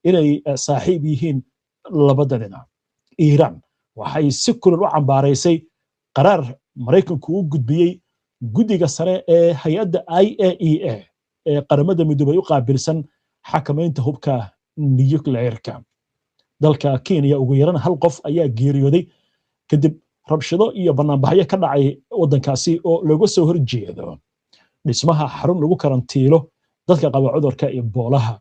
Inay saaxiib yihiin labada dhinac. Iiraan waxay si kulul u cambaaraysay qaraar Maraykanku u gudbiyey guddiga sare ee hay-adda IAEA ee Qaramada Midoobay u qaabilsan xakamaynta hubka nukleerka. Dalka Kenya, ugu yaran hal qof ayaa geeriyooday kadib rabshado iyo banaanbaxyo ka dhacay waddankaasi oo looga soo horjeedo dhismaha xarun lagu karantiilo dadka qaba cudurka Eboolaha.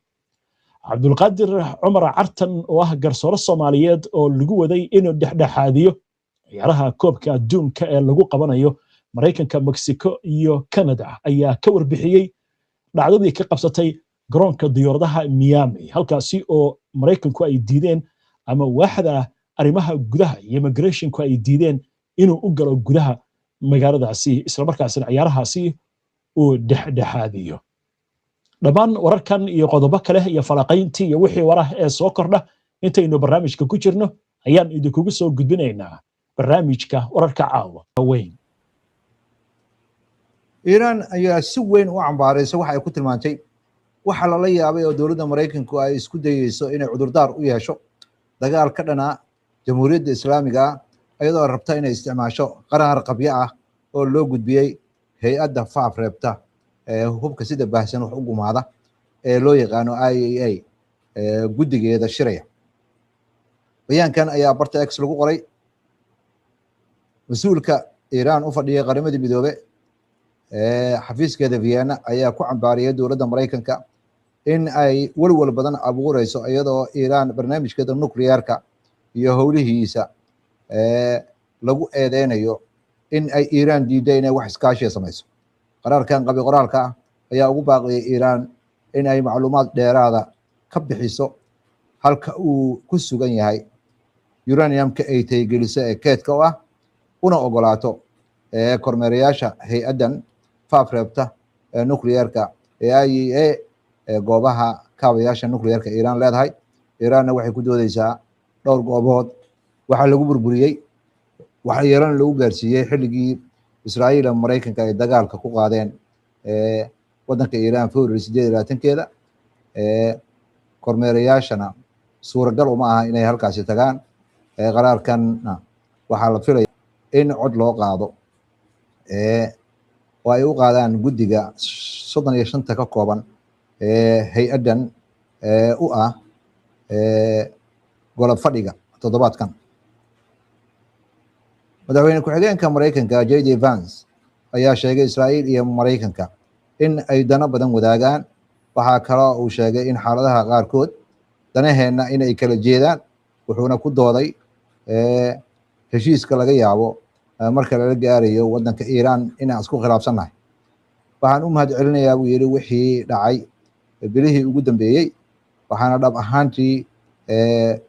Cabdulqaadir Cumar Cartan, oo ah garsoore Soomaaliyeed oo lagu waday inuu dhexdhexaadiyo ciyaaraha Koobka Adduunka ee lagu qabanayo Maraykanka, Mexico iyo Canada, ayaa ka warbixiyey dhacdadii ka qabsatay garoonka diyaaradaha Miami, halkaasi oo Maraykanku ay diideen ama waaxda arrimaha gudaha iyo immigrationku ay diideen inuu u galo gudaha magaaladaasi, islamarkaasina ciyaarahaasi uu dhexdhexaadiyo. Dhammaan wararkan iyo qodobo kale iyo falaqayntii iyo wixii warah ee soo kordha intaynu barnaamijka ku jirno ayaan idinkugu soo gudbinaynaa barnaamijka Wararka Caawa weyn. Iiraan ayaa si weyn u cambaaraysa waxa ay ku tilmaantay waxa lala yaabay oo dowladda Maraykanku ay isku dayeyso inay cudurdaar u yeesho dagaal ka dhana Jamhuuriyadda Islaamiga ah, iyadoo rabta inay isticmaasho qaraar qabyo ah oo loo gudbiyey hay-adda faaf reebta ee hubka sida baahsan wax u gumaada ee loo yaqaano IAEA guddigeeda shiraya. Bayaankan ayaa barta X lagu qoray. Mas-uulka Iiraan u fadhiyay Qaramada Midoobe xafiiskeeda Vienna ayaa ku cambaariyay dowladda Maraykanka in ay walwal badan abuureyso, iyadoo Iiraan barnaamijkeeda nuclearka iyo howlihiisa lagu eedeynayo in ay Iiraan diiday inay wax iskaashiya samayso. Qaraarkan qabi qoraalka ah ayaa ugu baaqiyay Iiraan in ay macluumaad dheeraada ka bixiso halka uu ku sugan yahay uraniumka ay taygeliso ee keedka u ah, una ogolaato kormeerayaasha hay-addan faafreebta ee nuclearka ee IAEA ee goobaha kaabayaasha nuclearka Iiraan leedahay. Iiraanna waxay ku doodeysaa dhowr goobood waxaa lagu burburiyey, waxaa yeelana lagu gaarsiiyey xilligii Israa'iil ama Maraykanka ay dagaalka ku qaadeen waddanka Iiraan February 28-keeda. Kormeerayaashana suuragal uma aha inay halkaasi tagaan. Qaraarkanna waxaa la filaya in cod loo qaado oo ay u qaadaan guddiga 35-ta ka kooban hay-addan u ah golob fadhiga toddobaadkan. Madaxweyne ku-xigeenka Maraykanka JD Vance ayaa sheegay Israa'iil iyo Maraykanka in ay dano badan wadaagaan. Waxaa kaloo uu sheegay in xaaladaha qaarkood danaheenna inay kala jeedaan, wuxuuna ku dooday heshiiska laga yaabo marka lala gaarayo waddanka Iiraan inaan isku khilaafsannahay. "Waxaan u mahad celinayaa," buu yidhi, "wixii dhacay bilihii ugu dambeeyey, waxaana dhab ahaantii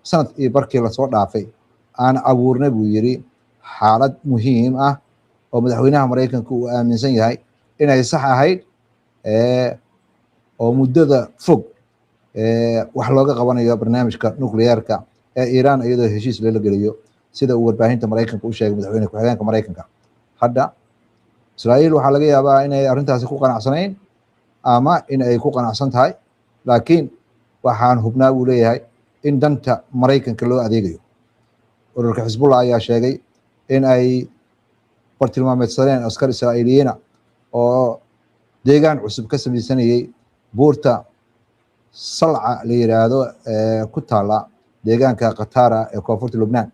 sanad iyo barkii lasoo dhaafay aan abuurnay," buu yidhi, "xaalad muhiim ah oo madaxweynaha Maraykanka uu aaminsan yahay inay sax ahayd oo muddada fog wax looga qabanayo barnaamijka nuclearka ee Iiraan, iyadoo heshiis lala geliyo," sida uu warbaahinta Maraykanka u sheegay madaxweyne ku-xigeenka Maraykanka. Hadda Israa'iil waxaa laga yaabaa inay arrintaasi ku qanacsanayn ama in ay ku qanacsan tahay, laakiin waxaan hubnaa, buu leeyahay, in danta Maraykanka loo adeegayo. Ururka Xisbullah ayaa sheegay in ay bartilmaameedsadeen askar Israa'iiliyiina oo deegaan cusub ka samaysanayey buurta Salca la yiraahdo ee ku taala deegaanka Qatara ee koonfurta Lubnaan.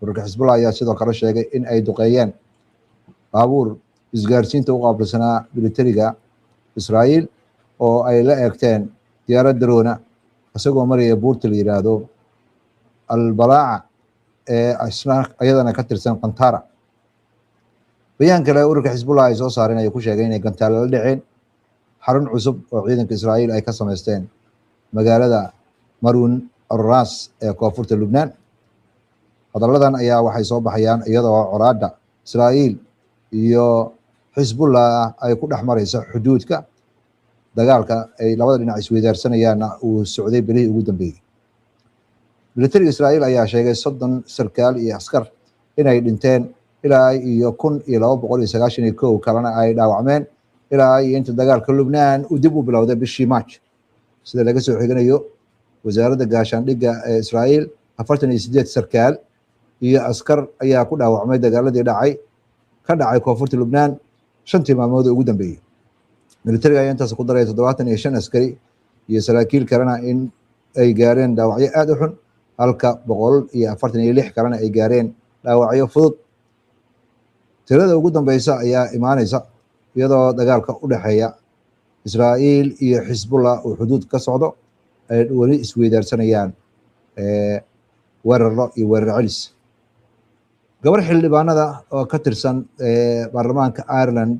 Ururka Xisbullah ayaa sidoo kale sheegay in ay duqeeyeen baabuur isgaarsiinta u qaabilsanaa militariga Israa'iil oo ay la eegteen diyaarad drone isagoo maraya buurta la yiraahdo Albalaaca ee isna iyadana ka tirsan Qantara. Bayaan kale ururka Xisbullah ay soo saareen ayay ku sheegeen inay gantaale la dhaceen xarun cusub oo ciidanka Israa'iil ay ka samaysteen magaalada Maruun Arras ee koonfurta Lubnaan. Hadalladan ayaa waxay soo baxayaan iyadoo colaadda Israa'iil iyo Xisbullah ay ku dhex marayso xuduudka, dagaalka ay labada dhinac isweydaarsanayaan uu socday bilihii ugu dambeeyey. Militariga Israa'iil ayaa sheegay 30 sarkaal iyo askar inay dhinteen ilaa iyo 1291 kalena ay dhaawacmeen ilaa iyo inta dagaalka Lubnaan uu dib u bilowday bishii March, sida laga soo xiganayo. Wasaaradda gaashaandhigga ee Israa'iil, 48 sarkaal iyo askar ayaa ku dhaawacmay dagaaladii dhacay ka dhacay koonfurta Lubnaan 5-tii maalmood ee ugu dambeeyey. Militariga ayaa intaas ku daray 75 askari iyo saraakiil kalena in ay gaareen dhaawacyo aada u xun, halka 146 kalena ay gaareen dhaawacyo fudud. Tirada ugu dambeysa ayaa imaaneysa iyadoo dagaalka u dhexeeya Israa'iil iyo Xisbullah uu xuduud ka socdo, ay weli isweydaarsanayaan weeraro iyo weerar celis. Gabar xildhibaanada oo ka tirsan baarlamaanka Ireland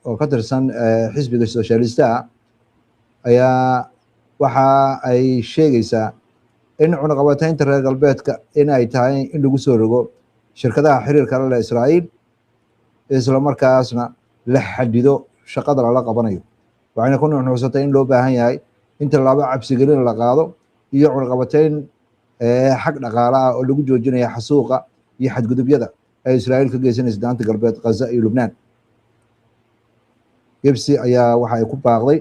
oo ka tirsan xisbiga Socialistaha ayaa waxa ay sheegaysaa in cunaqabataynta reer galbeedka in ay tahay in lagu soo rogo shirkadaha xiriirka la leh Israa'iil, isla markaasna la xadido shaqada lala qabanayo. Waxayna ku nuxnuuxsatay in loo baahan yahay in tallaabo cabsigelin la qaado iyo cunaqabatayn xag dhaqaale ah oo lagu joojinaya xasuuqa iyo xadgudubyada ay Israa'iil ka geysanaysa Daanta Galbeed, Ghaza iyo Lubnaan. Gibsi ayaa waxa ay ku baaqday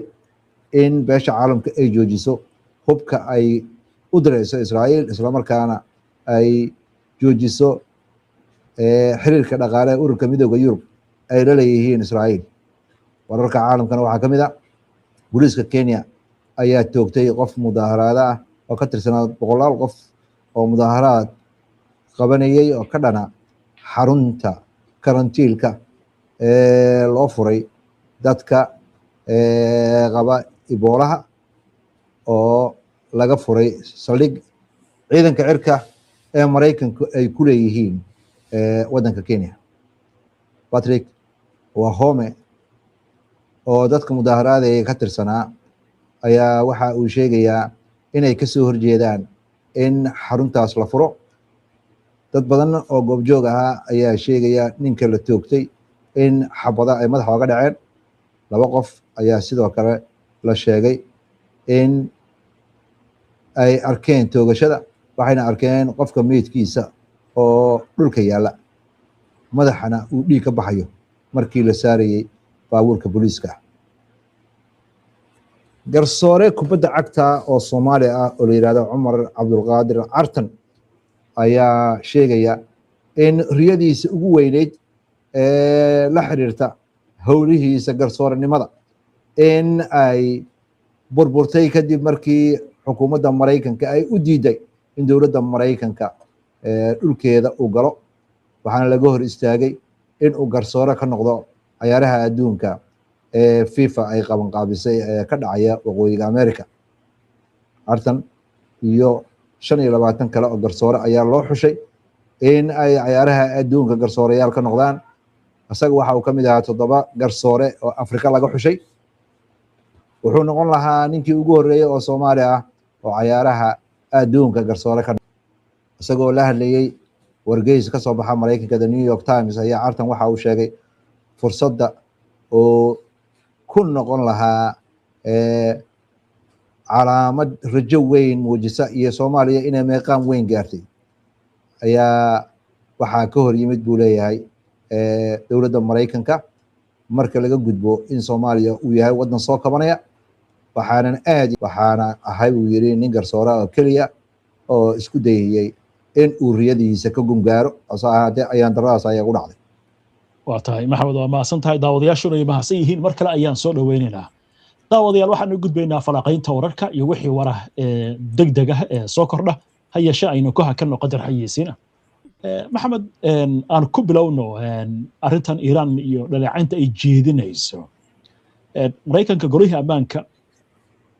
in beesha caalamka ay joojiso hubka ay u dirayso Israa'iil, islamarkaana ay joojiso xiriirka dhaqaale ee Ururka Midooda Yurub ay la leeyihiin Israa'iil. Wararka caalamkana waxaa ka mid a, booliiska Kenya ayaa toogtay qof mudaaharaada ah oo ka tirsanaa boqolaal qof oo mudaaharaad qabanayay oo ka dhana xarunta karantiilka ee loo furay dadka qaba Eboolaha oo laga furay saldhig ciidanka cirka ee Maraykanku ay ku leeyihiin waddanka Kenya. Patrick Wahome oo dadka mudaaharaadaya ka tirsanaa ayaa waxa uu sheegayaa inay kasoo horjeedaan in xaruntaas la furo. Dad badan oo goobjoog ahaa ayaa sheegaya ninka la toogtay in xabada ay madaxa oga dhaceen. Laba qof ayaa sidoo kale la sheegay in ay arkeen toogashada, waxayna arkeen qofka meydkiisa oo dhulka yaalla, madaxana uu dhiig ka baxayo markii la saarayey baabuurka booliiska. Garsoore kubadda cagta oo Soomaali ah oo la yihahdo Cumar Cabdulqaadir Cartan ayaa sheegaya in riyadiisa ugu weyneyd ee la xiriirta howlihiisa garsoorenimada in ay burburtay kadib markii xukuumadda Maraykanka ay u diiday in dowladda Maraykanka dhulkeeda uu galo, waxaana laga hor istaagay in uu garsoore ka noqdo cayaaraha adduunka ee FIFA ay qabanqaabisay ee ka dhacaya Waqooyiga America. Cartan iyo 25 kale oo garsoore ayaa loo xushay in ay cayaaraha adduunka garsooreyaal ka noqdaan. Isaga waxa uu ka mid ahaa 7 garsoore oo Afrika laga xushay. Wuxuu noqon lahaa ninkii ugu horreeyey oo Soomaali ah oo cayaaraha adduunka garsoore ka. Isagoo la hadlayey wargeys ka soo baxa Maraykanka, The New York Times, ayaa Cartan waxa uu sheegay fursadda oo ku noqon lahaa calaamad rajo weyn muujisa iyo Soomaaliya inay meeqaan weyn gaartay ayaa waxaa ka hor yimid, buu leeyahay, dowladda Maraykanka, marka laga gudbo in Soomaaliya uu yahay waddan soo kabanaya. Waxaanan aad waxaana ahay, buu yiri, nin garsoore oo keliya oo isku dayayey in uu riyadiisa ka gungaaro, hase ahaatee ayaan daradaas ayaa ku dhacday. Waa tahay, Maxamed, waa mahadsan tahay. Daawadayaashuna ay mahadsan yihiin. Mar kale ayaan soo dhoweynaynaa. Daawadayaal, waxaan u gudbaynaa falaqaynta wararka iyo wixii warah ee degdeg ah ee soo kordha. Ha yeeshee aynu ku hakanno qadar xayeysiina. Maxamed, aan ku bilowno arrintan Iiraan iyo dhaleecaynta ay jeedinayso Maraykanka. Golihii ammaanka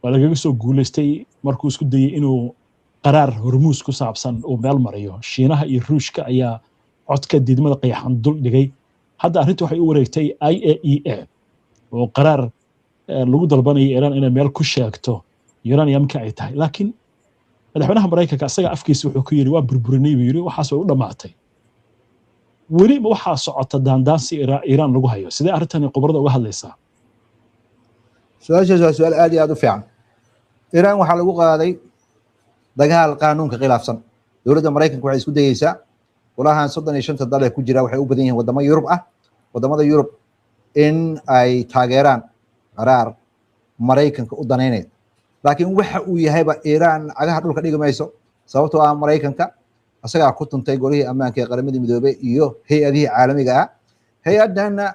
waa lagaga soo guulaystay markuu isku dayey inuu qaraar Hormuus ku saabsan uu meel mariyo. Shiinaha iyo Ruushka ayaa codka diidmada qayaxan dul dhigay. Hadda arrinta waxay u wareegtay IAEA oo qaraar lagu dalbanaya Iiraan inay meel ku sheegto uraniumka ay tahay. Laakiin madaxweynaha Maraykanka isaga afkiisa wuxuu ku yidhi, "Waa burburinay," buu yidhi, "waxaas way u dhammaatay." Weli ma waxaa socota daandaansi Iiraan lagu hayo? Sidee arrintani khubarada uga hadlaysaa? Su-aashaas waa su-aal aad iyo aad u fiican. Iiraan waxaa lagu qaaday dagaal qaanuunka khilaafsan. Dowladda Maraykanka waxay isku dayeysaa golahan 35-ta dal ee ku jira, waxay u badan yihiin wadamo Yurub ah, wadamada Yurub in ay taageeraan qaraar Maraykanka u danaynaya. Laakiin waxa uu yahayba Iiraan cagaha dhulka dhigi mayso, sababtoo ah Maraykanka isagaa ku tuntay Golihii Ammaanka ee Qaramada Midoobey iyo hay-adihii caalamiga ah. Hay-addanna,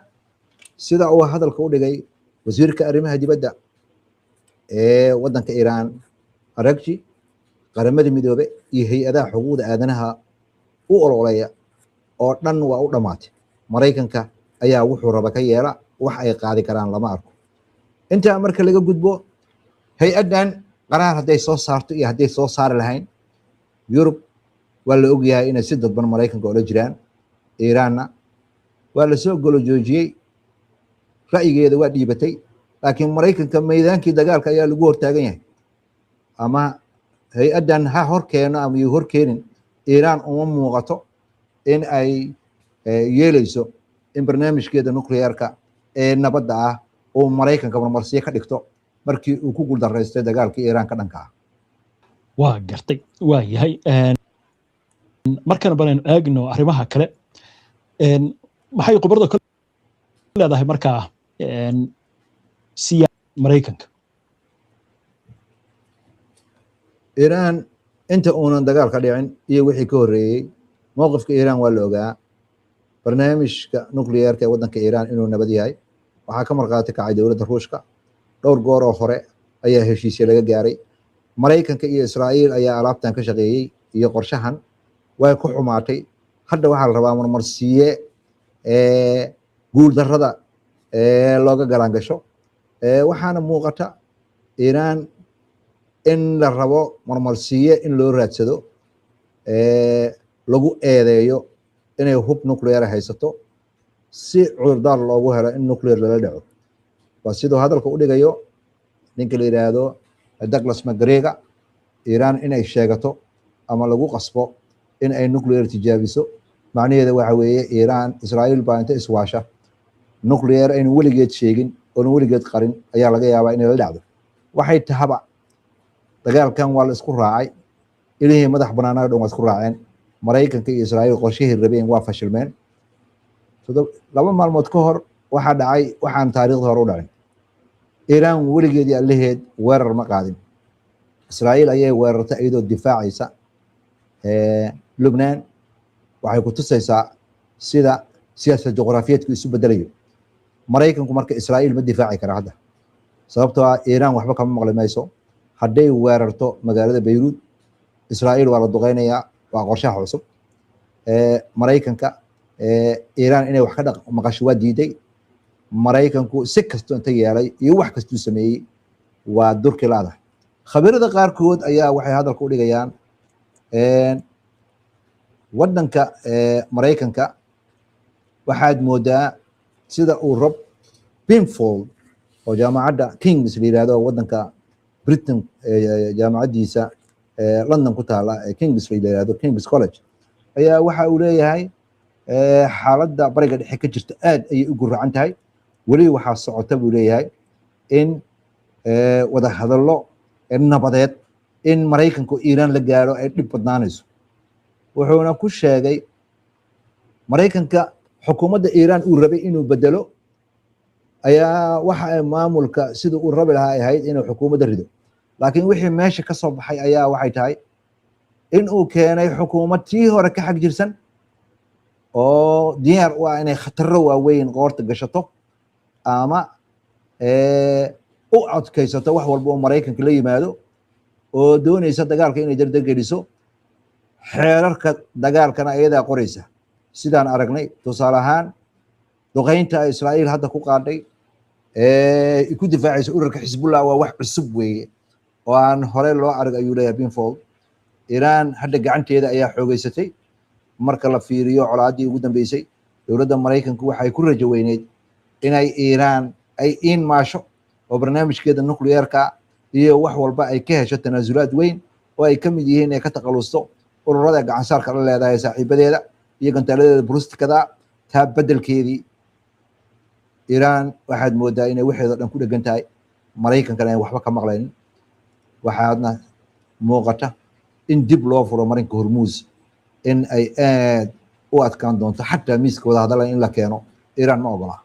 sida uu hadalka u dhigay wasiirka arrimaha dibadda ee waddanka Iiraan Aragji, Qaramada Midoobe iyo hay-adaha xuquuqda aadanaha u ololeya oo dhan waa u dhammaatay. Maraykanka ayaa wuxuu raba ka yeela, wax ay qaadi karaan lama arko. Intaa marka laga gudbo, hay-addan qaraar hadday soo saarto iyo hadday soo saari lahayn, Yurub waa la ogyahay inay si dadban Maraykanka ola jiraan. Iiraanna waa lasoo golo joojiyey, ra'yigeeda waa dhiibatay, laakiin Maraykanka meydaankii dagaalka ayaa lagu hortaagan yahay. Ama hay-addan ha hor keeno ama yuu hor keenin, Iiraan uma muuqato in ay yeeleyso in barnaamijkeeda nuclearka ee nabadda ah uu Maraykanka marmarsiyo ka dhigto markii uu ku guuldaraystay dagaalkii Iiraan ka dhanka ah. Waa gartay, waa yahay. Markana balaynu eegno arrimaha kale. Maxay khubarada ka leedahay markaa siya Maraykanka? Iiraan inta uunan dagaalka dhicin iyo wixii ka horreeyey, mowqifka Iiraan waa la ogaa. Barnaamijka nuclearka ee waddanka Iiraan inuu nabad yahay waxaa ka markhaati kacay dowladda Ruushka. Dhowr goor oo hore ayaa heshiisya laga gaaray. Maraykanka iyo Israa'iil ayaa alaabtan ka shaqeeyey iyo qorshahan, way ku xumaatay. Hadda waxaa la rabaa marmarsiiye guuldarrada looga galaan gasho. Waxaana muuqata Iiraan in la rabo marmarsiiye in loo raadsado, lagu eedeeyo inay hub nuclear haysato, si cudurdaar loogu helo in nuclear lala dhaco. Waa siduu hadalka u dhigayo ninka la yidhaahdo Douglas Macgregor. Iiraan inay sheegato ama lagu qasbo in ay nuclear tijaabiso, macnaheeda waxa weeye Iiraan Israa'iil baa inta iswaasha nuclear aynu weligeed sheegin oona weligeed qarin ayaa laga yaabaa inay la dhacdo. Waxay tahaba, dagaalkan waa la isku raacay, ilihii madax banaanaa dhan waa isku raaceen. Maraykanka iyo Israa'iil qorshihii rabeen waa fashilmeen. 2 maalmood ka hor waxaa dhacay waxaan taariikhda hore u dhacin. Iiraan weligeedii allaheed weerar ma qaadin. Israa'iil ayay weerartay iyadoo difaacaysa Lubnaan. Waxay ku tusaysaa sida siyaasad juqraafiyeedku isu bedelayo. Maraykanku marka Israa'iil ma difaaci kara hadda, sababtoo ah Iiraan waxba kama maqli mayso. Hadday weerarto magaalada Bayruud, Israa'iil waa la duqeynayaa, waa qorshaha cusub. Maraykanka Iiraan inay wax ka dhaq maqasho waa diiday. Maraykanku si kastoo inta yeelay iyo wax kastuu sameeyey, waa durki laada. Khabiirada qaarkood ayaa waxay hadalka u dhigayaan waddanka Maraykanka. Waxaad moodaa sida uu Rob Pinfold oo jaamacadda Kings la yihahdo waddanka Britain, jaamacaddiisa London ku taala ee Kings la yihahdo, Kings College, ayaa waxa uu leeyahay xaaladda Bariga Dhexe ka jirta aad ayay u guracan tahay. Weli waxaa socota, buu leeyahay, in wada hadallo nabadeed in Maraykanku Iiraan la gaaro ay dhib badnaanayso. Wuxuuna ku sheegay Maraykanka xukuumadda Iiraan uu rabay inuu bedelo ayaa waxa ay maamulka sida uu rabi lahaa ay ahayd inuu xukuumadda rido, laakiin wixii meesha ka soo baxay ayaa waxay tahay in uu keenay xukuumad tii hore ka xag jirsan oo diyaar u ah inay khataro waaweyn qoorta gashato ama u adkaysato wax walba oo Maraykanka la yimaado, oo doonaysa dagaalka inay dardar geliso, xeerarka dagaalkana iyadaa qoraysa. Sidaan aragnay, tusaale ahaan, duqeynta Israa'iil hadda ku qaadhay ku difaacaysa ururka Xisbullah waa wax cusub weeye oo aan hore loo arag, ayuu leeyahay Pinfold. Iiraan hadda gacanteeda ayaa xoogeysatay marka la fiiriyo colaaddii ugu dambeysay. Dowladda Maraykanku waxay ku rajo weyneyd inay Iiraan ay iin maasho oo barnaamijkeeda nuclearka iyo wax walba ay ka hesho tanaasulaad weyn, oo ay ka mid yihiin inay ka takhalusto ururada gacansaarka la leedahay saaxiibadeeda iyo gantaaladeeda balistikada. Taa beddelkeedii Iiraan waxaad moodaa inay waxeeda dhan ku dhegan tahay, Maraykankana ay waxba ka maqlaynin. Waxaadna muuqata in dib loo furo marinka Hormuus in ay aad u adkaan doonto, xataa miiska wadahadalada in la keeno Iiraan ma ogola.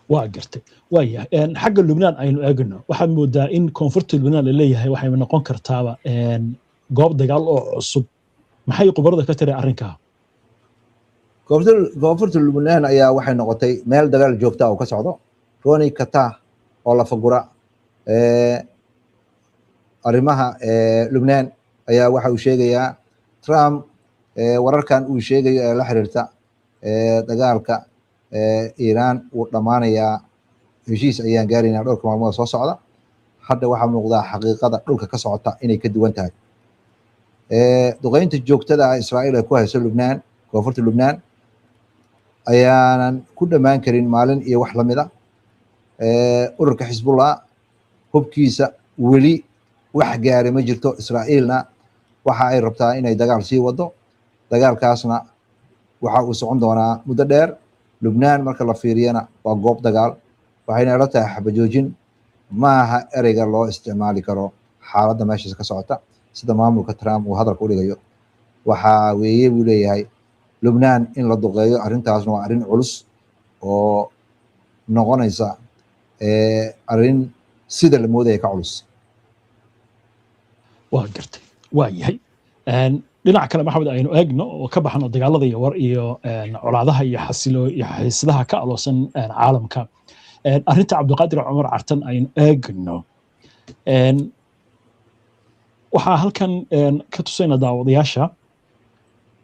Waa gartay, waayahay. Xagga Lubnaan aynu eegno. Waxaad moodaa in koonfurta Lubnaan la leeyahay waxay noqon kartaaba goob dagaal oo cusub. Maxay khubarada ka tiri arrinkaa? Koonfurta Lubnaan ayaa waxay noqotay meel dagaal joogta oo ka socdo. Roni Kata oo lafagura arrimaha Lubnaan ayaa waxa uu sheegayaa Trump wararkan uu sheegayo ee la xiriirta dagaalka Iiraan wuu dhammaanayaa, heshiis ayaan gaaraynaa dhowrka maalmood soo socda. Hadda waxaa muuqdaa xaqiiqada dhulka ka socota inay ka duwan tahay. Duqeynta joogtada ah Israa'iil ay ku hayso Lubnaan, koonfurta Lubnaan, ayaanan ku dhammaan karin maalin iyo wax lamida. Ururka Xisbullah hubkiisa weli wax gaaray ma jirto. Israa'iilna waxa ay rabtaa inay dagaal sii wado, dagaalkaasna waxa uu socon doonaa muddo dheer. Lubnaan marka la fiiriyana waa goob dagaal, waxayna ila tahay xabajoojin maaha ereyga loo isticmaali karo xaaladda meeshaas ka socota. Sida maamulka Trump uu hadalka u dhigayo waxaa weeye, buu leeyahay, Lubnaan in la duqeeyo. Arrintaasna waa arrin culus oo noqonaysa arrin sida la moodaya ka culus. Waa gartay, waa yahay. Dhinaca kale, Maxamed, aynu eegno oo ka baxno dagaalada iyo war iyo colaadaha iyo xasilo iyo xiisadaha ka aloosan caalamka. Arrinta Cabdiqaadir Cumar Cartan aynu eegno. Waxaa halkan ka tusayna daawadayaasha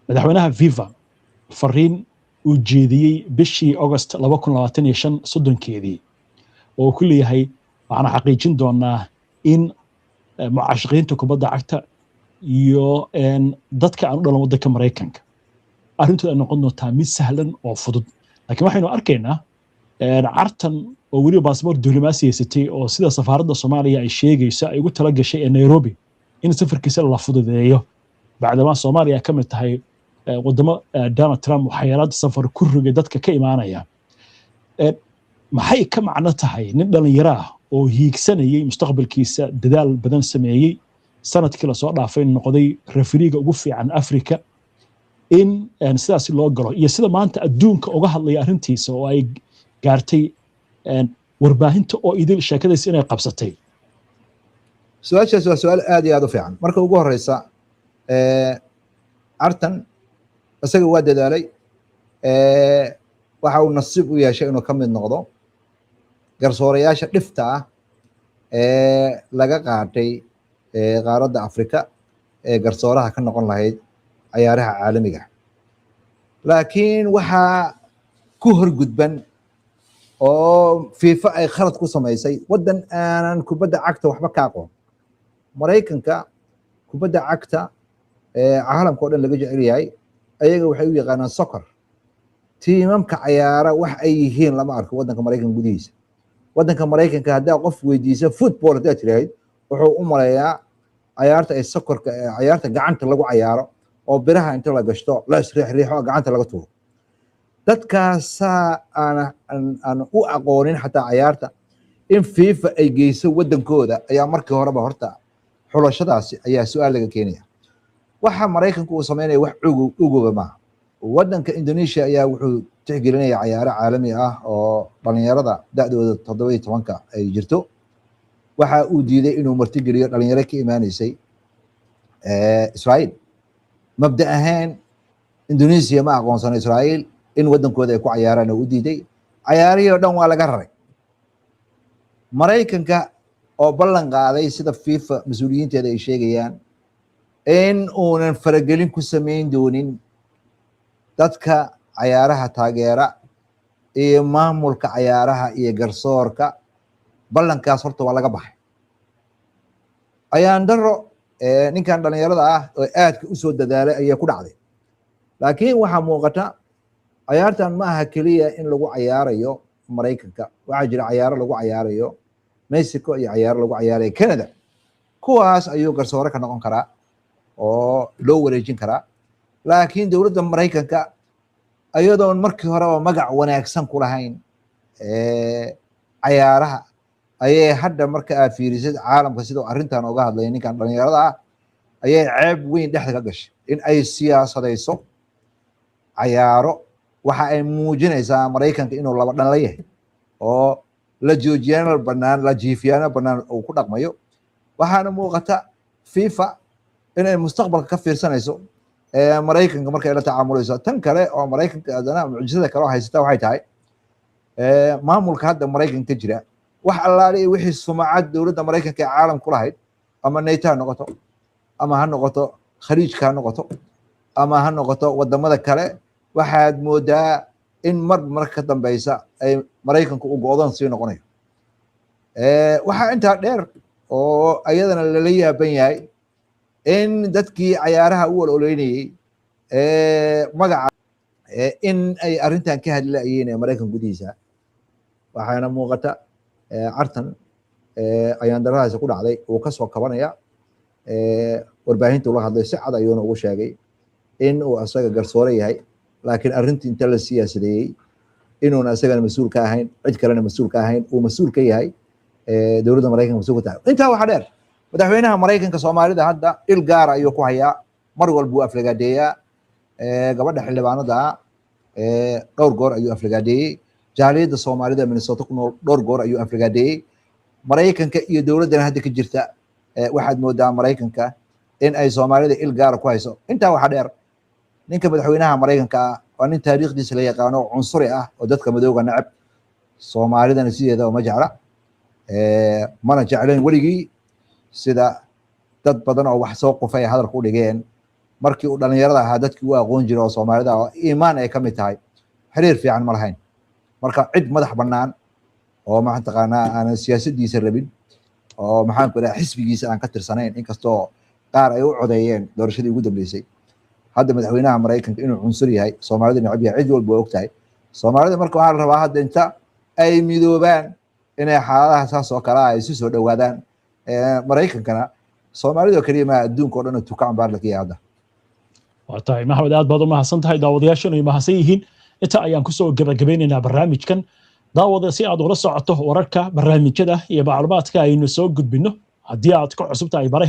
madaxweynaha FIFA fariin uu jeediyey bishii August 2025 30-keedii, oo uu ku leeyahay: waxaana xaqiijin doonaa in mucaashaqiinta kubadda cagta iyo dadka aan u dhalan waddanka Maraykanka arrintooda ay noqon doontaa mid sahlan oo fudud. Laakiin waxaynu arkaynaa Cartan oo weliba baasboor diblomaasi haysatay, oo sida safaaradda Soomaaliya ay sheegayso ay ugu tala gashay ee Nairobi in safarkiisa la fududeeyo, bacdamaa Soomaaliya ay ka mid tahay wadamo Donald Trump waxyaalaada safar ku rogay dadka ka imaanaya. Maxay ka macno tahay nin dhalinyaro ah oo hiigsanayay mustaqbalkiisa, dadaal badan sameeyey, sanadkii lasoo dhaafay noqday referee-ga ugu fiican Africa, in sidaas loo galo, iyo sida maanta adduunka uga hadlaya arrintiisa oo ay gaartay warbaahinta oo idil sheekadiisa inay qabsatay? Su-aashaas waa su-aal aad iyo aad u fiican. Marka ugu horeysa, Cartan isaga waa dadaalay. Waxa uu nasiib u yeeshay inuu ka mid noqdo garsoorayaasha dhifta ah ee laga qaatay qaaradda Afrika ee garsooraha ka noqon lahayd cayaaraha caalamiga. Laakiin waxaa ku horgudban oo FIFA ay khalad ku samaysay waddan aanan kubadda cagta waxba ka aqoon. Maraykanka kubadda cagta caalamka o dhan laga jecel yahay, ayaga waxay u yaqaanaan soccer. Tiimamka cayaara wax ay yihiin lama arko waddanka Maraykanka gudihiisa. Waddanka Maraykanka haddaa qof weydiisa football haddaad tirahayd, wuxuu u maleeyaa cayaarta ay soccer-ka, cayaarta gacanta lagu cayaaro oo biraha inta la gashto la isriixriixo, gacanta laga tuuro. Dadkaasaa aan u aqoonin xataa cayaarta. In FIFA ay geyso waddankooda ayaa markii horeba horta xulashadaasi ayaa su-aal laga keenaya. Waxa Maraykanku uu sameynaya wax ugoba maaha. Waddanka Indonesia ayaa wuxuu tixgelinaya cayaaro caalami ah oo dhalinyarada da-dooda 17-ka ay jirto. Waxa uu diiday inuu martigeliyo dhalinyaro ka imaaneysay Israa'iil. Mabda ahaan Indonesia ma aqoonsano Israa'iil, in waddankooda ay ku cayaaraan oo u diiday. Cayaarihii oo dhan waa laga raray. Maraykanka oo ballan qaaday, sida FIFA mas-uuliyiinteeda ay sheegayaan, in uunan faragelin ku samayn doonin dadka cayaaraha taageera iyo maamulka cayaaraha iyo garsoorka, ballankaas horta waa laga baxay. Ayaan daro ninkan dhalinyarada ah oo aadka usoo dadaalay ayaa ku dhacday. Laakiin waxaa muuqata cayaartan ma aha keliya in lagu cayaarayo Maraykanka. Waxaa jira cayaaro lagu cayaarayo Mexico iyo cayaaro lagu cayaarayo Canada. Kuwaas ayuu garsoore ka noqon karaa oo loo wareejin karaa. Laakiin dowladda Maraykanka, ayadoon markii horeba magac wanaagsan ku lahayn cayaaraha, ayay hadda marka aad fiirisid caalamka siduu arrintan oga hadlaya ninkan dhalinyarada ah, ayay ceeb weyn dhexda ka gashay. In ay siyaasadayso cayaaro waxa ay muujinaysaa Maraykanka inuu laba dhan la yahay. Oo la joojiyana bannaan, la jiifiyana bannaan uu ku dhaqmayo. Waxaana muuqata FIFA inay mustaqbalka ka fiirsanayso Maraykanka markay la tacaamulayso. Tan kale oo Maraykanka haddana mucjisada kale oo haysata waxay tahay, maamulka hadda Maraykanka jira, wax allaale iyo wixii sumacad dowladda Maraykanka ee caalam ku lahayd, ama NATO ha noqoto, ama ha noqoto Khaliijka ha noqoto, ama ha noqoto wadamada kale, waxaad moodaa in marba marka ka dambeysa ay Maraykanku uu go'doon sii noqonayo. Waxaa intaa dheer oo ayadana lala yaaban yahay in dadkii cayaaraha u ololeynayey magaca in ay arrintan ka hadlayeen ee Maraykan gudihiisa. Waxaana muuqata Cartan ayaan daradaasi ku dhacday uu kasoo kabanaya. Warbaahinta ula hadlay si cad ayuuna ugu sheegay in uu asaga garsoore yahay, laakiin arrintii inta la siyaasadeeyey inuuna isagana mas-uul ka ahayn, cid kalena mas-uul ka ahayn, uu mas-uul ka yahay dowladda Maraykanka mas-uul ka tahay. Intaa waxaa dheer, madaxweynaha Maraykanka Soomaalida hadda il gaara ayuu ku hayaa, mar walba wuu aflagaadeeyaa. Gabadha xildhibaanada dhowr goor ayuu aflagaadeeyey. Jaaliyadda Soomaalida Minnesota ku nool dhowr goor ayuu aflagaadeeyey. Maraykanka iyo dowladdana hadda ka jirta, waxaad moodaa Maraykanka in ay Soomaalida il gaara ku hayso. Intaa waxaa dheer, ninka madaxweynaha Maraykanka ah waa nin taariikhdiisa la yaqaano, cunsuri ah oo dadka madowga neceb, Soomaalidana sideeda ma jecla, mana jeclayn weligii. Sida dad badan oo wax soo qufay hadalka u dhigeen, markii uu dhalinyarada ahaa dadkii u aqoon jiray oo Soomaalida oo Iimaan ay ka mid tahay xiriir fiican ma lahayn. Marka cid madax bannaan oo maxaan taqaanaa aanan siyaasadiisa rabin oo, maxaan ku dhaha, xisbigiisa aan ka tirsanayn, inkastoo qaar ay u codeeyeen doorashadii ugu dambeysay. Hadda madaxweynaha Maraykanka inuu cunsur yahay, Soomaalida necab yahay, cid walba waa og tahay. Soomaalida marka waxaa la rabaa hadda inta ay midoobaan inay xaaladaha saas oo kale ah ay isu soo dhowaadaan. Maraykankana Soomaalida oo keliya maa, adduunka o dhan oo tuka cambaar laga yahay hadda. Waa tahay, Maxamed, aad baad u mahadsan tahay. Daawadayaashanu ay mahadsan yihiin. Inta ayaan kusoo gabagabeynaynaa barnaamijkan. Daawada, si aad ula socoto wararka, barnaamijyada iyo macluumaadka aynu soo gudbinno, haddii aad ku cusub tahay baraha